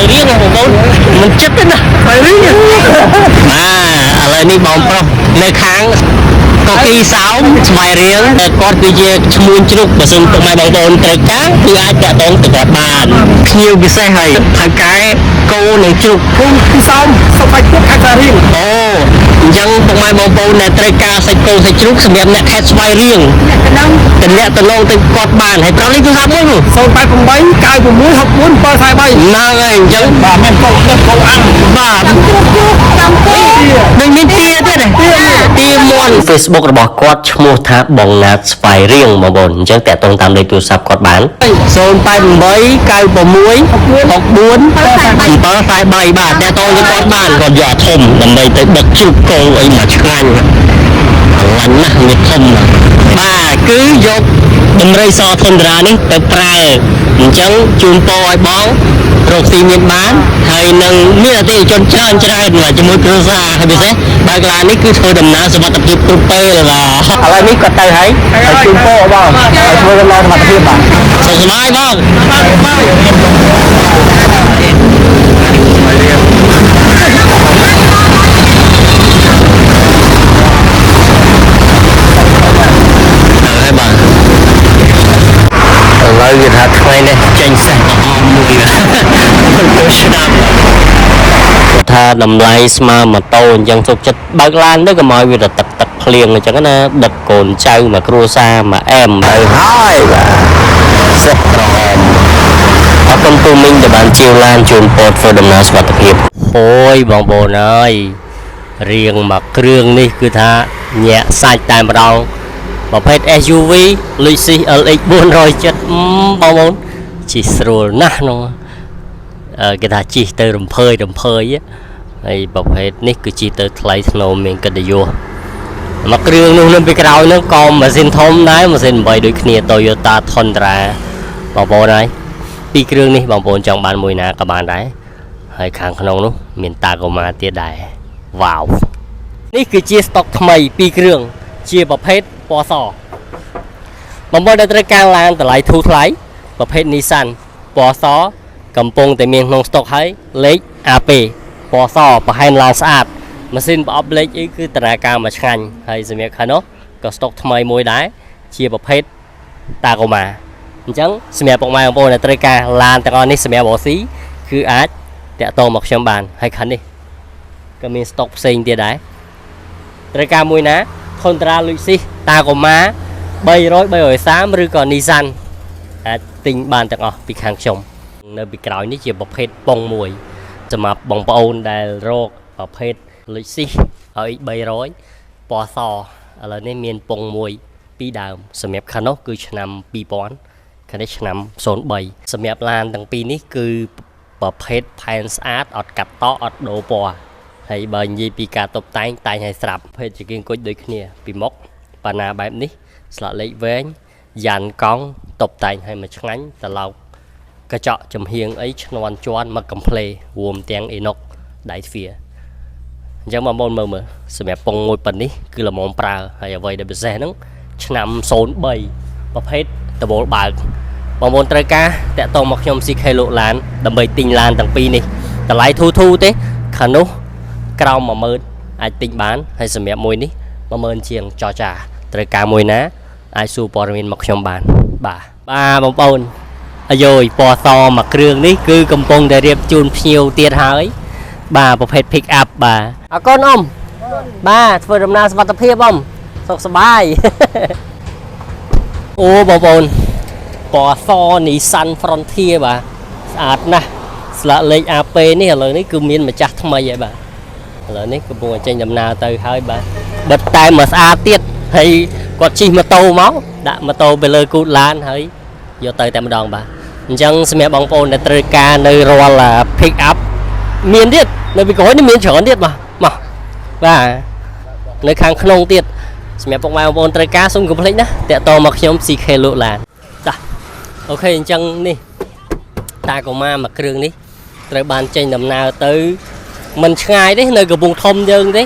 យរៀងបងប្អូនមិនចិត្តទេណា ស្វាយរៀង បាទឥឡូវនេះបងប្រុសនៅខាងកគីសោមស្វាយរៀងតែគាត់គឺជាឈ្មួញជ្រូកបើសិនពុកម៉ែបងប្អូនត្រូវការគឺអាចតាក់ទងទៅគាត់បានភ្ញៀវពិសេសហើយថៅកែគោនិងជ្រូក ភូមិពីសោមសុកបាច់ពុកខេត្តស្វាយរៀង អូអញ្ចឹងពុកម៉ែបងប្អូនដែលត្រូវការសាច់គោសាច់ជ្រូកសម្រាប់អ្នកខេត្តស្វាយរៀងតំណាក់តំណងទៅគាត់បានហើយប្រាប់លេខទូរស័ព្ទមួយ 088 96 64 743 ហ្នឹងហើយអញ្ចឹង បាទមានកោដឹកកោអាំង បាទនឹងមានទាទៀតទេទាមន់ Facebook របស់គាត់ឈ្មោះថាបងណាតស្វាយរៀងបងប្អូនអញ្ចឹងតាក់ទងតាមលេខទូរស័ព្ទគាត់បាន088 96 64 743បាទតាក់ទងទៅគាត់បានគាត់យកអាធំដើម្បីទៅដឹកជ្រូកគោអីមកឆ្ងាញ់ ខ្លាញ់ណាស់វាធំណាស់បាទគឺយកដំរីសធនតារានេះទៅប្រើអញ្ចឹងជូនពរឲ្យបងរកស៊ីមានបានហើយនឹងមានអតិថិជនច្រើនច្រើនបាទជាមួយគ្រួសារហើយពិសេសបើកឡាននេះគឺធ្វើដំណើរសុវត្ថិភាពគ្រប់ពេលបាទឥឡូវនេះគាត់ទៅហើយ ហើយជូនពរបងឲ្យធ្វើដំណើរសមត្ថភាពបាទ សុខសប្បាយបងទៅហើយបាទឥឡូវគេថាថ្ងៃនេះចេញសេះក្រហមមួយទៅឆ្នាំថាតម្លៃស្មើម៉ូតូអញ្ចឹងសុខចិត្តបើកឡានទៅកុំឲ្យវាទៅទឹកទឹកភ្លៀងអញ្ចឹងណាដឹកកូនចៅមកគ្រួសារមកអែមទៅហើយបាទសេះក្រហមអរគុណពូមីងដែលបានជាវឡានជូនពរធ្វើដំណើរសុវត្ថិភាពអូយបងប្អូនអើយរៀងមកគ្រឿងនេះគឺថាញាក់សាច់តែម្ដង ប្រភេទ SUV Lexus LX 470បងប្អូនជិះស្រួលណាស់នោះគេថាជិះទៅរំភើយរំភើយហើយប្រភេទនេះគឺជិះទៅថ្លៃថ្នូរមានកិត្តិយសមកគ្រឿងនោះនៅពីក្រោយនោះក៏ម៉ាស៊ីនធំដែរម៉ាស៊ីន8ដូចគ្នា Toyota Tundra បងប្អូនហើយពីរគ្រឿងនេះបងប្អូនចង់បានមួយណាក៏បានដែរហើយខាងក្នុងនោះមាន Tacoma ទៀតដែរវ៉ាវនេះគឺជាស្តុកថ្មីពីរគ្រឿងជាប្រភេទពណ៌ស បងប្អូនដែលត្រូវការឡានតម្លៃធូរថ្លៃប្រភេទ Nissan ពណ៌សកំពុងតែមានក្នុងស្តុកហើយលេខ AP ពណ៌សប្រហែលឡានស្អាតម៉ាស៊ីនប្រអប់លេខអីគឺតនាការមួយឆ្ងាញ់ហើយសម្រាប់ខាងនោះក៏ស្តុកថ្មីមួយដែរជាប្រភេទ Tacoma អញ្ចឹងសម្រាប់ពុកម៉ែបងប្អូនដែលត្រូវការឡានទាំងអស់នេះសម្រាប់ OC គឺអាចតាក់ទងមកខ្ញុំបានហើយខាងនេះក៏មានស្តុកផ្សេងទៀតដែរត្រូវការមួយណា Tundra Lexus Tacoma 300 330ឬក៏ Nissan អាចទិញបានទាំងអស់ពីខាងខ្ញុំនៅពីក្រោយនេះជាប្រភេទប៉ុងមួយសម្រាប់បងប្អូនដែលរកប្រភេទ Lexus RX 300ពណ៌សឥឡូវនេះមានប៉ុងមួយពីរដើមសម្រាប់ខាងនោះគឺឆ្នាំ2000ខាងនេះឆ្នាំ03សម្រាប់ឡានទាំងពីរនេះគឺប្រភេទផែនស្អាតអត់កាត់តអត់ដូរពណ៌ហើយបើនិយាយពីការតុបតែងតែងឲ្យស្រាប់ប្រភេទជាគៀងគុជដូចគ្នាពីមុខបាណាបែបនេះស្លាកលេខវែងយ៉ានកង់តុបតែងឲ្យមកឆ្ងាញ់ត្រឡោកកញ្ចក់ចំហៀងអីឈ្នន់ជន់មកកំភ្លេរួមទាំងអេណុកដៃទ្វារអញ្ចឹងបងប្អូនមើលមើលសម្រាប់ពងមួយប៉ុណ្នេះគឺល្មមប្រើហើយអ្វីដែលពិសេសហ្នឹងឆ្នាំ03ប្រភេទដបូលបើកបងប្អូនត្រូវការតាក់ទងមកខ្ញុំ CK លោកឡានដើម្បីទិញឡានទាំងពីរនេះតម្លៃធូរធូរទេខាងនោះក្រោម10000អាចទិញបានហើយសម្រាប់មួយនេះ10000ជាងចរចាត្រូវការមួយណាអាចសួរព័ត៌មានមកខ្ញុំបានបាទបាទបងប្អូនអាយយពណ៌សមួយគ្រឿងនេះគឺកំពុងតែរៀបជូនភ្ញៀវទៀតហើយបាទប្រភេទ pick up បាទអរគុណអ៊ំបាទធ្វើដំណើរសុវត្ថិភាពអ៊ំសុខសប្បាយ អូបងប្អូនពណ៌ស Nissan Frontier បាទស្អាតណាស់ស្លាកលេខ AP នេះឥឡូវនេះគឺមានម្ចាស់ថ្មីហើយបាទឥឡូវនេះកំពុងតែចេញដំណើរទៅហើយបាទបិទតែមកស្អាតទៀតហើយគាត់ជិះម៉ូតូមកដាក់ម៉ូតូទៅលើគូតឡានហើយយកទៅតែម្ដងបាទអញ្ចឹងសម្រាប់បងប្អូនដែលត្រូវការនៅរាល់ pick up មានទៀតនៅពីក្រោយនេះមានច្រើនទៀតបាទមកបាទនៅខាងក្នុងទៀតសម្រាប់ពុកម៉ែបងប្អូនត្រូវការសូមកុំភ្លេចណាតាក់ទងមកខ្ញុំ CK លក់ឡានចា OK អញ្ចឹងនេះTacoma មួយគ្រឿងនេះត្រូវបានចេញដំណើរទៅមិនឆ្ងាយទេនៅកំពង់ធំយើងទេ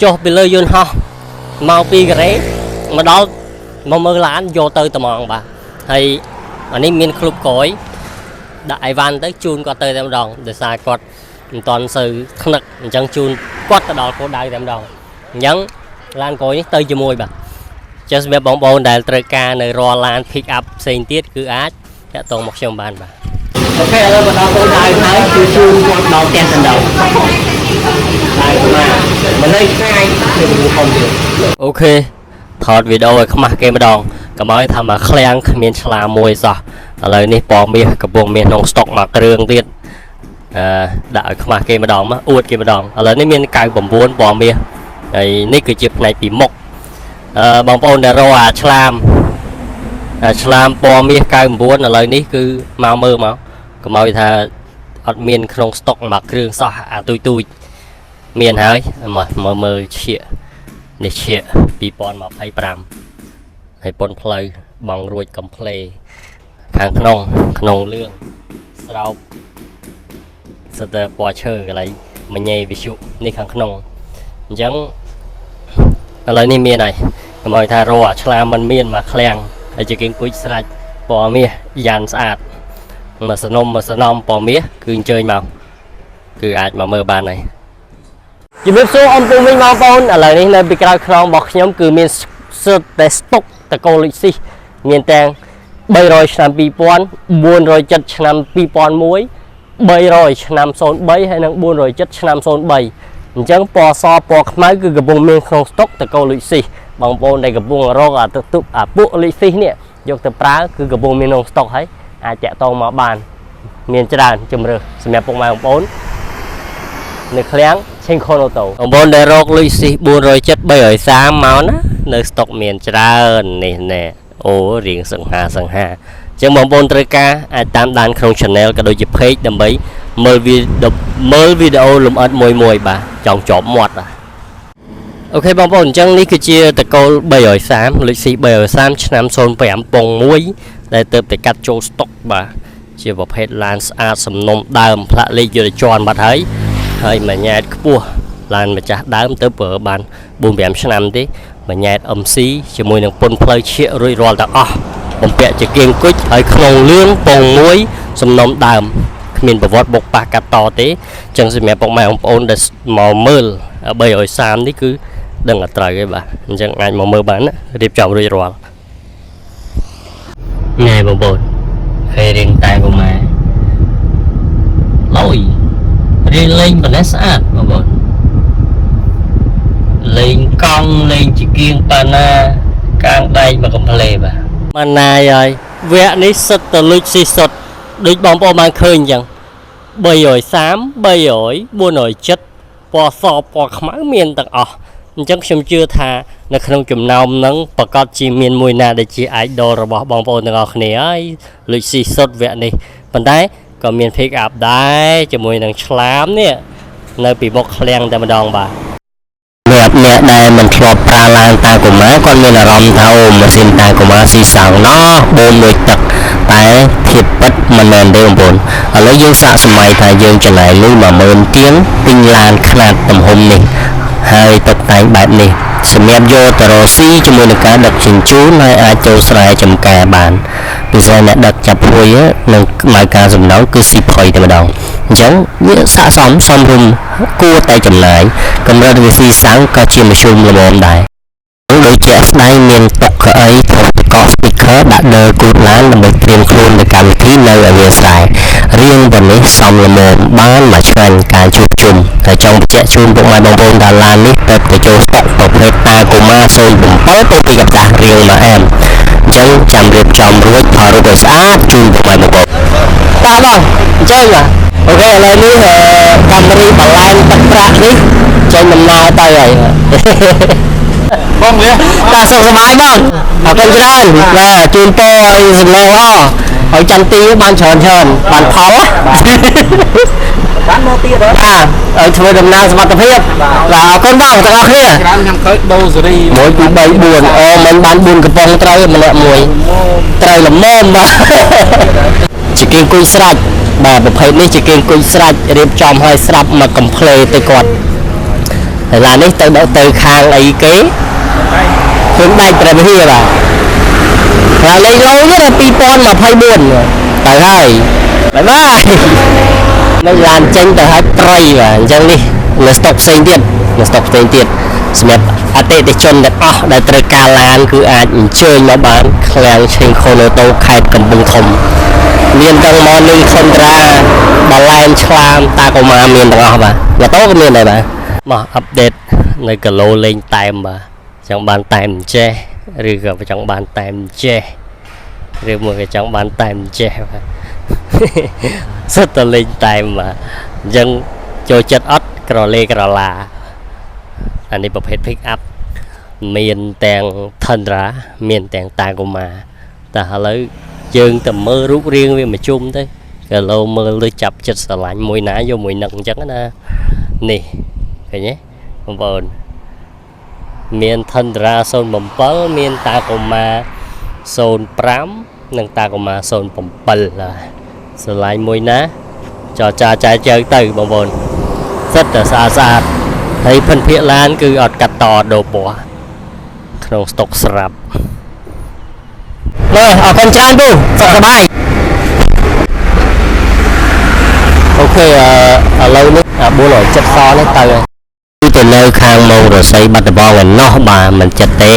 ចុះពីលើយន្តហោះមកពីកូរ៉េមកដល់មកមើលឡានយកទៅត្មងបាទហើយអានេះមានក្លុបក្រោយ ដាក់អីវ៉ាន់ទៅជូនគាត់ទៅតែម្ដងដោយសារគាត់មិនតន់សូវថ្នឹកអញ្ចឹងជូនគាត់ទៅដល់គោលដៅតែម្ដងអញ្ចឹងឡានក្រោយនេះទៅជាមួយបាទចឹងសម្រាប់បងប្អូនដែលត្រូវការនៅរាល់ឡាន pick up ផ្សេងទៀតគឺអាចតាក់ទងមកខ្ញុំបានបាទ OK ឥឡូវមកដល់គោលដៅហើយគឺជូនគាត់ដល់ផ្ទះតែម្ដងហើយមកមិននៅឆ្ងាយគឺធំទៀត OK ថតវីដេអូឲ្យខ្មាស់គេម្ដងកុំឲ្យថាមកឃ្លាំងគ្មានឆ្លាមមួយសោះឥឡូវនេះពណ៌មាសកំពុងមានក្នុងស្តុកមួយគ្រឿងទៀតអឺដាក់ឲ្យខ្មាស់គេម្ដងមកអួតគេម្ដងឥឡូវនេះមាន99ពណ៌មាសហើយនេះគឺជាផ្នែកពីមុខអឺបងប្អូនដែលរកអាឆ្លាមអាឆ្លាមពណ៌មាស99ឥឡូវនេះគឺមកមើលមកកុំឲ្យថាអត់មានក្នុងស្តុកមួយគ្រឿងសោះអាទូចទូចមានហើយមកមើលមើលឈៀកនេះឈៀក2025ហើយប៉ុនផ្លូវបងរួចកំ pl េខាងក្នុងក្នុងលឿងស្រោបសិតតែពណ៌ឈើកន្លែងមញ៉េវិសុនេះខាងក្នុងអញ្ចឹងឥឡូវនេះមានហើយកុំឲ្យថារកអាឆ្លាមមិនមានមកឃ្លាំងហើយជាគេអង្គុយស្រាច់ពណ៌មាសយ៉ានស្អាតមកសនំមកសនំពណ៌មាសគឺអញ្ជើញមកគឺអាចមកមើលបានហើយជំរាបសួរអ៊ំពូមីងបងប្អូនឥឡូវនេះនៅពីក្រោយខ្នងរបស់ខ្ញុំគឺមានសុទ្ធតែស្តុកតកូលិចស៊ីសមានទាំង300ឆ្នាំ2000 470ឆ្នាំ2001 300ឆ្នាំ03ហើយនិង470ឆ្នាំ03អញ្ចឹងពណ៌សពណ៌ខ្មៅគឺកំពុងមានក្នុងស្តុកតកូលិចស៊ីសបងប្អូនដែលកំពុងរកអាទុកអាពួកលិចស៊ីសនេះយកទៅប្រើគឺកំពុងមានក្នុងស្តុកហើយអាចតាក់ទងមកបានមានច្រើនជំរើសសម្រាប់ពុកម៉ែបងប្អូននៅឃ្លាំងឆេងខុនអូតូបងប្អូនដែលរកលុយស៊ីស470 330មកណានៅស្តុកមានច្រើននេះណែអូរៀងសង្ហាសង្ហាអញ្ចឹងបងប្អូនត្រូវការអាចតាមដានក្នុង channel ក៏ដូចជា page ដើម្បីមើលវីដេអូមើលវីដេអូលម្អិតមួយមួយបាទចង់ជាប់មាត់បាទ OK បងប្អូនអញ្ចឹងនេះគឺជាតកូល330លេខ C 330ឆ្នាំ05ពង1ដែលទៅតែកាត់ចូលស្តុកបាទជាប្រភេទឡានស្អាតសំណុំដើមផ្លាកលេខយុទ្ធជនបាត់ហើយហើយមួយញ៉ែតខ្ពស់ឡានម្ចាស់ដើមទៅប្រើបាន4 5ឆ្នាំទេមួយញ៉ែត MC ជាមួយនឹងពុនផ្លូវឈៀករួចរាល់ទាំងអស់បំពាក់ជាគៀងគុជហើយក្នុងលឿងពងមួយសំណុំដើមគ្មានប្រវត្តិបុកប៉ះកាត់តទេអញ្ចឹងសម្រាប់ពុកម៉ែបងប្អូនដែលមកមើល330នេះគឺដឹងតែត្រូវឯងបាទអញ្ចឹងអាចមកមើលបានណារៀបចំរួចរាល់ណែបងប្អូនខេរៀងតែប្រម៉ែលយរៀងលេងប៉ុណ្ណេះស្អាតបងប្អូនលេងកង់លេងជាគៀងប៉ាណាកាងដែកមកកំ pl េបាទម៉ាណាយហើយវគ្គនេះសិតទៅលុចស៊ីសុតដូចបងប្អូនបានឃើញអញ្ចឹង330 300 470ពណ៌សពណ៌ខ្មៅមានទាំងអស់អញ្ចឹងខ្ញុំជឿថានៅក្នុងចំណោមហ្នឹងប្រកាសជាមានមួយណាដែលជា idol របស់បងប្អូនទាំងអស់គ្នាហើយលុចស៊ីសុតវគ្គនេះប៉ុន្តែក៏មាន pick up ដែរជាមួយនឹងឆ្លាមនេះនៅពីមុខឃ្លាំងតែម្ដងបាទសម្រាប់អ្នកដែលមិនធ្លាប់ប្រើឡាន Tacoma គាត់មានអារម្មណ៍ថាអូម៉ាស៊ីន Tacoma ស៊ីសាំងណោះបូមដូចទឹកតែធៀបពិតមិនមែនទេបងប្អូនឥឡូវយើងសាកសម័យថាយើងចំណាយលុយ10000ជាងទិញឡានខ្នាតទំហំនេះហើយតុបតែងបែបនេះសម្រាប់យកទៅរកស៊ីជាមួយនឹងការដឹកជញ្ជូនហើយអាចចូលស្រែចម្ការបានពិសេសអ្នកដឹកចាប់ភួយនិងម៉ៅការសំណងគឺស៊ីផុយតែម្ដងអញ្ចឹងវាស័ក្តិសមសមរម្យគួរតែចំណាយកម្រិតវាស៊ីសាំងក៏ជាមធ្យមល្មមដែរដូចជាក់ស្ដែងមានតុកៅអីថតកក speaker ដាក់លើគូទឡានដើម្បីត្រៀមខ្លួនទៅកម្មវិធីនៅឲ្យវាស្រែរៀងប៉ុណ្នេះសមល្មមបានមួយឆ្ងាញ់ការជួបជុំតែចង់បញ្ជាក់ជូនពុកម៉ែបងប្អូនថាឡាននេះទៅទៅចូលស្តុកប្រភេទ Tacoma 07ទៅពីកតារៀងមកអែមអញ្ចឹងចាំរៀបចំរួចថតរូបឲ្យស្អាតជូនពុកម៉ែបងប្អូនតាបងអញ្ចឹងបាទ OK ឥឡូវនេះកម្មរីបលែនទឹកប្រាក់នេះចេញដំណើរទៅហើយ បងលះ តាសុខសប្បាយបងអរគុណច្រើនបាទជូនពរឲ្យសំឡងល្អឲ្យចន្ទទីបានច្រើនច្រើនបានផលណា បានមកទៀតហ៎ បាទឲ្យធ្វើដំណើរសុវត្ថិភាពបាទអរគុណបងទាំងអស់គ្នា ច្រើនខ្ញុំឃើញដូសេរី 1 2 3 4អូមិនបាន4កំប៉ុងត្រូវម្នាក់មួយត្រូវល្មមបាទជាគេអង្គុយស្រាច់បាទប្រភេទនេះជាគេអង្គុយស្រាច់រៀបចំឲ្យស្រាប់មកកំ pl េទៅគាត់ហើយឡាននេះទៅដល់ទៅខាងអីគេខ្លួនដែកព្រះវិហារបាទហើយលេខឡូយនេះ2024ទៅហើយ Bye bye មិនឡានចេញទៅឲ្យប្រៃបាទអញ្ចឹងនេះនៅស្តុកផ្សេងទៀតនៅស្តុកផ្សេងទៀតសម្រាប់អតិថិជនទាំងអស់ដែលត្រូវការឡានគឺអាចអញ្ជើញមកបានឃ្លាំងឆេងខូណូតូខេត្តកំពង់ធំមានទាំង Morning Tundra បឡែនឆ្លាមតាកូម៉ាមានទាំងអស់បាទម៉ូតូក៏មានដែរបាទមក update នៅគីឡូលេងតែមបាទចង់បានតែមចេះឬក៏ចង់បានតែមចេះឬមួយក៏ចង់បានតែមចេះបាទ សិតតែលេងតែមបាទអញ្ចឹងចូលចិត្តអត់ក្រលេក្រឡាអានេះប្រភេទ pick up មានទាំង Tundra មានទាំង Tacoma តែឥឡូវយើងទៅមើលរូបរាងវាមួយជុំទៅគីឡូមើលទៅចាប់ចិត្តស្រឡាញ់មួយណាយកមួយនឹកអញ្ចឹងណានេះឃើញទេបងប្អូនមាន Tundra 07មាន Tacoma 05និង Tacoma 07បាទស្រឡាញ់មួយណាចរចាចែកជើងទៅបងប្អូនសិតតែស្អាតស្អាតហើយភិនភាកឡានគឺអត់កាត់តដូរពណ៌ក្នុងស្តុកស្រាប់មើលអរគុណច្រើនពូសុខសប្បាយ OK អឺឥឡូវនេះអា470សនេះទៅហើយគឺទៅនៅខាងម៉ោងរស័យបាត់ដំបងឯណោះបាទមិនចិត្តទេ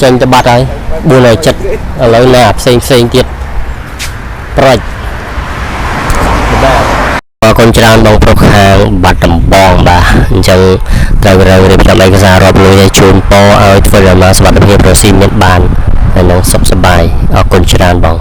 ចេញទៅបាត់ហើយ470ឥឡូវនៅអាផ្សេងផ្សេងទៀតប្រិចបាទអរគុណច្រើនបងប្រុសខាងបាត់ដំបងបាទអញ្ចឹងត្រូវត្រូវរៀបចំឯកសាររាប់លុយឲ្យជូនពរឲ្យធ្វើដំណើរសុវត្ថិភាពរស៊ីមានបានហើយនឹងសុខសប្បាយអរគុណច្រើនបង។